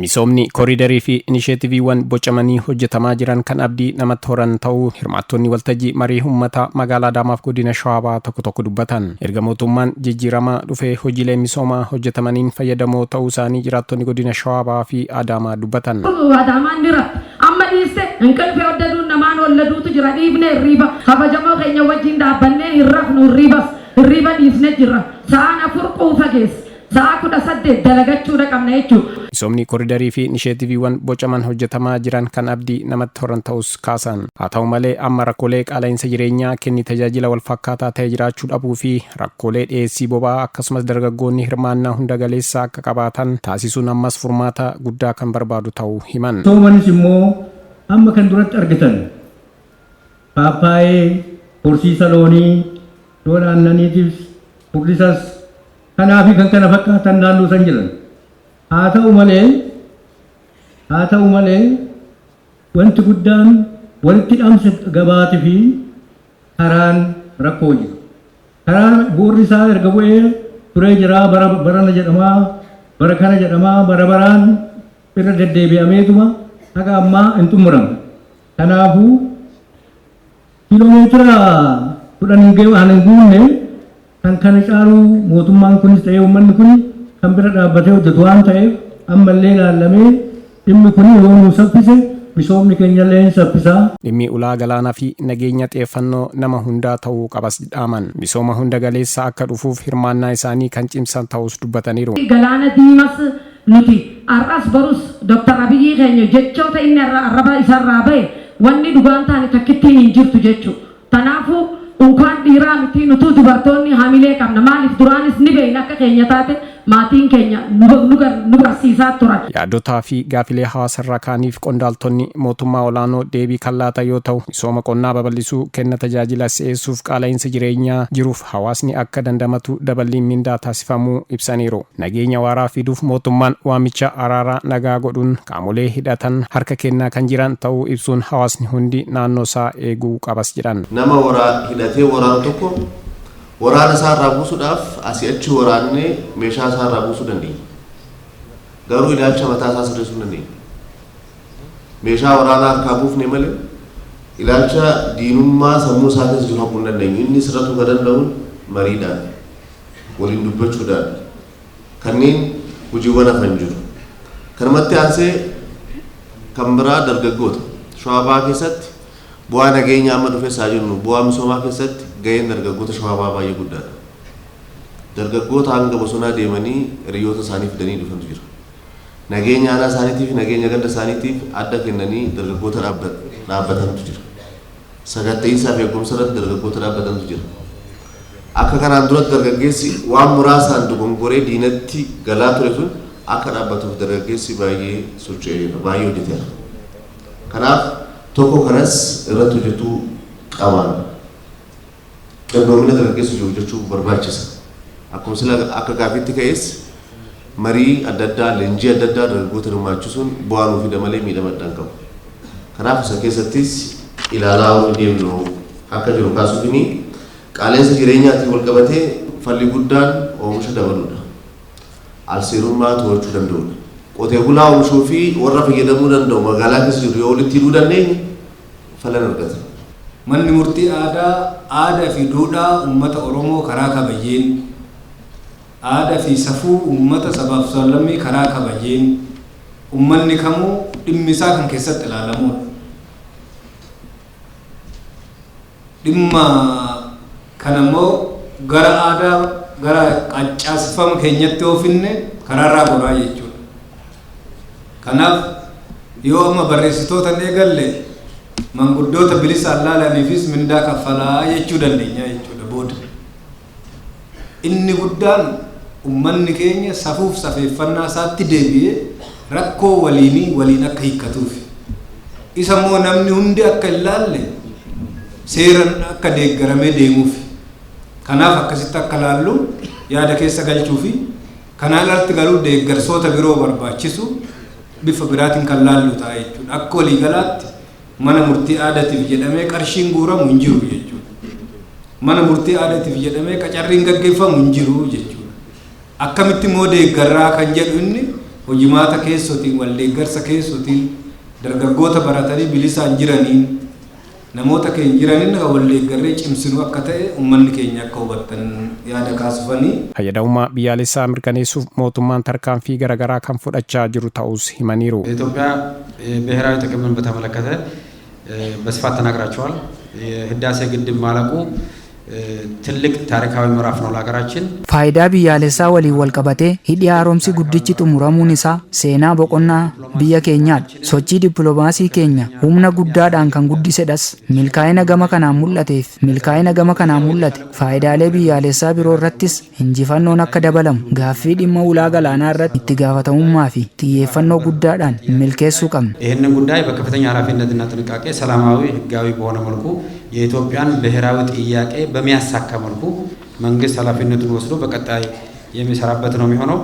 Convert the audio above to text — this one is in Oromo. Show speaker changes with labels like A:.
A: Misoomni kooriidarii fi inisheetiiviiwwan bocamanii hojjetamaa jiran kan abdii namatti horan ta'uu hirmaattonni waltajjii marii uummataa magaalaa Adaamaaf godina Shawaa Bahaa tokko tokko dubbatan. Erga mootummaan jijjiiramaa dhufee hojiilee misoomaa hojjetamaniin fayyadamoo ta'uu isaanii jiraattonni godina Shawaa Bahaa fi Adaamaa dubbatan.
B: Adaamaan ni rafti. Amma dhiiste inqilfee oddaduun namaan walladuutu jira dhiifne hirriiba kabajamoo keenya wajjin dhaabbannee hin rafnu hirriibas hirriiba dhiifne jirra. Sa'aan 4 quufa geesse. Sa'a 18 dalagachuudha qabna jechuudha.
A: Misoomni koridarii fi inisheetiiviiwwan bocaman hojjetamaa jiran kan abdii namatti horan ta'uus kaasan. Haa ta'u malee amma rakkoolee qaala'insa jireenyaa, kenni tajaajila walfakkaataa ta'e jiraachuu dhabuu fi rakkoolee dhiyeessii boba'aa akkasumas dargaggoonni hirmaannaa hunda galeessa akka qabaatan taasisuun ammas furmaata guddaa kan barbaadu ta'uu himan.
C: Misoomanis immoo amma kan duratti argitan paappaayee, horsiisa loonii, loon aannaniitiifs, furdisas kanaa fi kan kana fakkaatan naannoo san jiran. Haa ta'u malee, haa ta'u malee wanti guddaan walitti hidhamsa gabaati fi karaan rakkoo jiru. Karaan bu'urri isaa erga bu'ee turee jira bara barana jedhamaa, bara kana jedhamaa, bara baraan irra deddeebi'ameetuma haga ammaa hin xumuramne. Kanaafuu kiiloomeetira 10 hin ga'u hin guunne kan kana caalu mootummaan kunis ta'ee uummanni kun kan bira dhaabbatee hojjetu waan ta'eef ammallee ilaallamee dhimmi kun yoo nuu saffise misoomni keenyallee hin saffisa.
A: Dhimmi ulaa galaanaa fi nageenya xiyeeffannoo nama hundaa ta'uu qabas dhaaman. Misooma hunda galeessa akka dhufuuf hirmaannaa isaanii kan cimsan ta'uus dubbataniiru.
B: Galaana Diimas nuti har'as borus Dr. Abiyyii keenya jechoota inni arraba isarraa bahe wanni dhugaan taane takkittiin hin jirtu jechu. Tanaafuu unkaan dhiiraa miti nutuu dubartoonni hamilee qabna. Maaliif duraanis ni beeyna akka keenya taate maatiin keenya nu barsiisaa turan.
A: Yaadotaa fi gaafilee hawaasarraa ka'aniif qondaaltonni mootummaa olaanoo deebii kan laatan yoo ta'u, misooma qonnaa babal'isuu, kenna tajaajila si'eessuuf qaala'iinsa jireenyaa jiruuf hawaasni akka dandamatu daballiin mindaa taasifamuu ibsaniiru. Nageenya waaraa fiduuf mootummaan waamicha araaraa nagaa godhuun qaamolee hidhatan harka kennaa kan jiran ta'uu ibsuun hawaasni hundi naannoosaa eeguu qabas jedhan.
D: Nama hidhatee waraanu tokko waraana isaa irraa buusuudhaaf asii achi waraannee meeshaa isaa irraa buusuu dandeenya. Garuu ilaalcha mataa isaa sirreessuu hin dandeenyu. Meeshaa waraanaa harkaa buufne malee ilaalcha diinummaa sammuu isaa keessa jiru haquu hin dandeenyu. Inni sirratuu kan danda'uun mariidhaan, waliin dubbachuudhaan kanneen hojiiwwan hafan jiru. Kanumatti aansee kan biraa dargaggoota. Shawaa Bahaa keessatti bu'aa nageenya amma dhufes haa jennu bu'aa misoomaa keessatti gaheen dargaggoota Shawaa Bahaa baay'ee guddaadha. Dargaggoota hanga bosonaa deemanii hiriyoota isaanii fidanii dhufantu jira. Nageenya aanaa isaaniitiif nageenya ganda isaaniitiif adda kennanii dargaggoota dhaabbatantu jira. Sakatta'iinsaa fi eegumsa irratti dargaggoota dhaabbatantu jira. Akka kanaan duratti dargaggeessi waan muraasaan dogongoree diinatti galaa ture sun akka dhaabbatuuf dargaggeessi baay'ee socho'eera, baay'ee hojjeteera. Kanaaf tokko kanas irratti hojjetuu qabaan. Qindoomina dargaggeessa hojii hojjechuu barbaachisa. Akkuma sila akka gaafiitti ka'es marii adda addaa, leenjii adda addaa dargaggoota hirmaachisuun bu'aa nuu fida malee miidhama adda hin qabu. Kanaaf isa keessattis ilaalaa wanni deemnu akka jiru kaasuufini qaala'insa jireenyaatiin walqabatee falli guddaan oomisha dabaluudha. Alseerummaa to'achuu danda'uudha. Qotee bulaa oomishuu fi warra fayyadamuu danda'u magaalaa keessa jiru yoo walitti hidhuu dandeenye falan argata.
E: Manni Murtii Aadaa aada fi duudhaa uummata Oromoo karaa kabajeen, aada fi safuu uummata sabaaf sablammii karaa kabajeen uummanni kamuu dhimmi isaa kan keessatti ilaalamuudha. Dhimma kana immoo gara aadaa gara qaaccaaseffama keenyatti yoo finne karaarraa goraa jechuudha. Kanaaf yoo amma barreessitoota hin eegalle manguddoota bilisaan laalaniifis mindaa kaffalaa jechuu dandeenya jechuudha booda. Inni guddaan ummanni keenya safuuf safeeffannaa isaatti deebi'ee rakkoo waliinii waliin akka hiikkatuufi. Isa immoo namni hundi akka hin laalle seeran akka deeggaramee deemuufi. Kanaaf akkasitti akka laallu yaada keessa galchuufi kanaan alatti garuu deeggarsoota biroo barbaachisu bifa biraatiin kan laallu ta'a jechuudha. Akka waliigalaatti mana murtii aadatiif jedhamee qarshiin guuramu hin jiru jechuudha. Mana murtii aadatiif jedhamee qacarriin gaggeeffamu hin jiru jechuudha. Akkamitti immoo deeggarraa kan jedhu inni Hojimaata keessootiin, waldeeggarsa keessootiin, dargaggoota baratanii bilisaan jiraniin, namoota keenya jiraniin kan waldeeggarree cimsinu akka ta'e uummanni keenya akka hubattan yaada kaasufanii.
A: Fayyadamummaa biyyaalessaa mirkaneessuuf mootummaan tarkaanfii garaagaraa kan fudhachaa jiru ta'us himaniiru.
F: የኢትዮጵያ ብሔራዊ ጥቅምን በተመለከተ በስፋት ተናግራቸዋል። የህዳሴ ግድብ ማለቁ ትልቅ ታሪካዊ ምዕራፍ ነው ለሀገራችን።
G: Faayidaa biyyaalessaa waliin walqabatee hidhi haaromsi guddichi xumuramuun isaa seenaa boqonnaa biyya keenyaadha. Sochii dippiloomaasii keenya humna guddaadhaan kan guddisedhas. Milkaa'ina gama kanaan mul'ate faayidaalee biyyaalessaa biroo irrattis injifannoon akka dabalamu gaaffii dhimma ulaa galaanaa irratti itti gaafatamummaa fi xiyyeeffannoo guddaadhaan milkeessuu qabna.
F: ይህንን ጉዳይ በከፍተኛ ኃላፊነትና ጥንቃቄ ሰላማዊ፣ ህጋዊ በሆነ መልኩ የኢትዮጵያን ብሔራዊ ጥያቄ በሚያሳካ መልኩ መንግስት ኃላፊነቱን ወስዶ በቀጣይ የሚሰራበት ነው የሚሆነው።